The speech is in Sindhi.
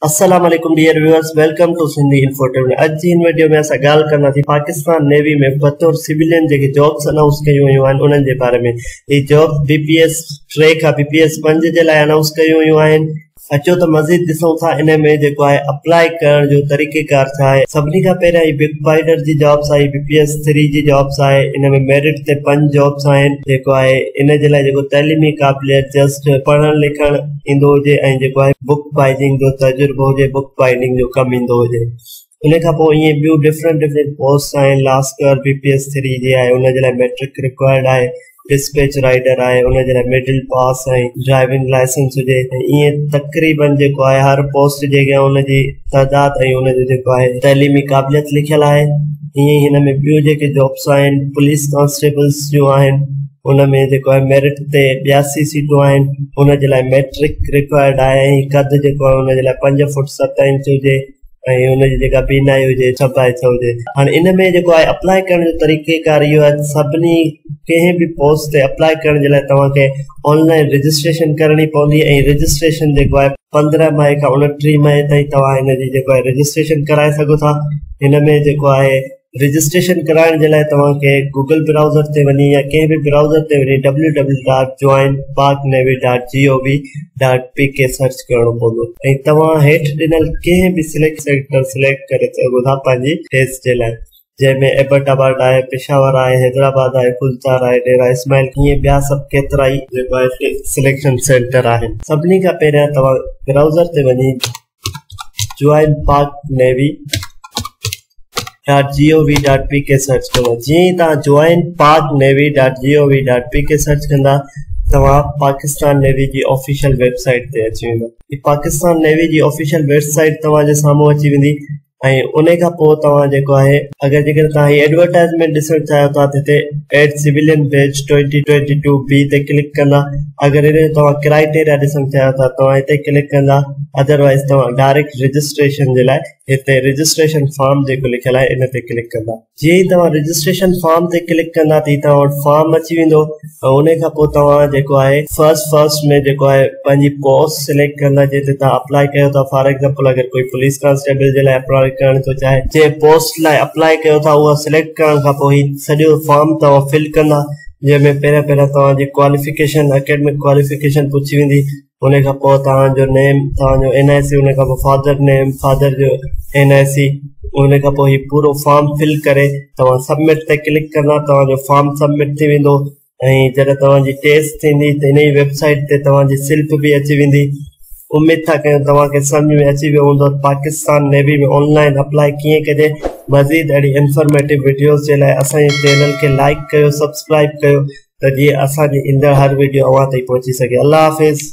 السلام عليڪم dear viewers, welcome to Sindhi info TV. اڄ جي هن وڊيو ۾ اسان ڳالهه ڪنداسين پاڪستان نيوي ۾ بطور سويلين جيڪي جابس انائونس ڪيون ويون آهن انهن جي باري ۾. هي جابس بي پي ايس 3 کان بي پي ايس 5 جي لاء انائونس ڪيون ويون آهن. اچو ته مزيد ڏسون ٿا ان ۾ جيڪو آهي اپلائي ڪرڻ جو طريقيڪار ڇا آهي. سڀني کان پهريان هي بڪ بائيڊر جي جابس آهي، بي پي ايس 3 جي جابس آهي. ان ۾ ميرٽ تي 5 جابس آهن. جيڪو آهي ان جي لاء جيڪو تعليمي قابليت جسٽ پڙهڻ لکڻ ايندو هجي ۽ جيڪو آهي بڪ بائيڊنگ جو تجربو هجي، بڪ بائيڊنگ جو ڪم ايندو هجي. ان کان پوء ائين ٻيون ڊفرنٽ ڊفرنٽ پوسٽ آهن. لاسڪر بي پي ايس 3 جي آهي، ان جي لاء ميٽرڪ رڪوائرڊ آهي. ڊسپيچ رائيڊر آهي، ان جي لاء مڊل پاس ۽ ڊرائيونگ لائسنس هجي. ۽ ائين تقريبن جيڪو آهي هر پوسٽ جي اڳيان ان جي تعداد ۽ ان جو جيڪو آهي تعليمي قابليت لکيل آهي. ائين ئي هن ۾ ٻيون جيڪي جابس آهن پوليس ڪانسٽيبلس جون آهن، ان ۾ جيڪو آهي ميرٽ تي 82 سيٽون آهن، ان جي لاء ميٽرڪ رڪوائرڊ آهي ۽ قد جيڪو آهي ان جي لاء 5 فوٽ 7 انچ هجي ۽ ان جي جيڪا بينائي هجي 6 باء 6 هجي. هاڻي ان ۾ جيڪو آهي اپلائي ڪرڻ جو طريقيڪار اهو آهي ته سڀني ڪنهن به پوسٽ تي اپلائي ڪرڻ جي لاء توهان کي آن لائن رجسٽريشن ڪرڻي پوندي ۽ رجسٽريشن جيڪو آهي 15 مئي کان 29 مئي تائين توهان هن جي جيڪو آهي رجسٽريشن ڪرائي سگهو ٿا. هن ۾ جيڪو آهي رجسٽريشن ڪرائڻ جي لاء توهان کي گوگل برائوزر تي وڃي يا ڪنهن به برائوزر تي وڃي W W dot join Pak navy dot G O V dot P K search ڪرڻو پوندو ۽ توهان هيٺ ڏنل ڪنهن به سليڪٽ سيڪٽر سليڪٽ ڪري سگهو ٿا پنهنجي ٽيسٽ جي لاء، جنهن ۾ ايبٽ آباد آهي، پشاور آهي، حيدرآباد آهي، خضدار آهي، ڊيرا اسماعيل، ائين ٻيا سڀ ڪيترائي جيڪو آهي سليڪشن سينٽر آهن. سڀني کان پهريان توهان برائوزر تي وڃي join Pak navy dot G O V dot P K search ڪندا. جيئن ئي توهان join Pak navy dot G O V dot P K search ڪندا توهان پاڪستان نيوي جي آفيشل ويب سائيٽ تي اچي ويندا. هي پاڪستان نيوي جي آفيشل ويب سائيٽ توهان جي سامهون اچي ويندي ۽ ان کان پوء توهان جيڪو آهي اگر جيڪڏهن توهان هي ايڊورٽائزمينٽ ڏسڻ چاهيو ٿا ته هتي ايڊ سويلين بيچ 2022 بي تي ڪلڪ ڪندا. اگر ان جو توهان ڪرائيٽيريا ڏسڻ چاهيو ٿا توهان هتي ڪلڪ ڪندا، ادروائز توهان ڊائريڪٽ رجسٽريشن جي لاء هتي رجسٽريشن فارم جيڪو لکيل آهي ان تي ڪلڪ ڪندا. جيئن ئي توهان رجسٽريشن فارم تي ڪلڪ ڪندا ته هي توهان وٽ فارم اچي ويندو ۽ ان کان پوء توهان جيڪو آهي فرسٽ فرسٽ ۾ جيڪو آهي پنهنجي پوسٽ سليڪٽ ڪندا جنهن تي توهان اپلائي ڪيو ٿا. فار ايگزامپل اگر ڪوئي پوليس ڪانسٽيبل جي لاء اپلائي ڪرڻ ٿو چاهي، جنهن پوسٽ لاء اپلائي ڪيو ٿا اها سليڪٽ ڪرڻ کان پوء هي سڄو فارم توهان فل ڪندا، جنهن ۾ پهريان پهريان توهان جي ڪواليفڪيشن اڪيڊمڪ ڪواليفڪيشن پڇي ويندي، ان کان پوء توهان جو نيم، توهان جو اين آء سي، ان کان پوء فادر نيم، فادر جو اين آء سي، ان کان پوء هي پورو فارم فل ڪري توهان سبمٽ تي ڪلڪ ڪندا، توهان جو فارم سبمٽ ٿي ويندو ۽ جڏهن توهان جي ٽيسٽ ٿيندي ته ان ئي ويب سائيٽ تي توهان جي سلپ به اچي ويندي. اميد ٿا ڪيون توهان کي سمجهه ۾ اچي ويو هوندو ته Pakistan navy ۾ on line apply ڪيئن ڪجي. مزيد اهڙي انفارميٽو وڊيوز جي لاء اسان جي چينل کي لائيڪ ڪيو، سبسڪرائيب ڪيو ته جيئن اسان جي ايندڙ هر وڊيو اوهان تائين پهچي سگهي. الله حافظ.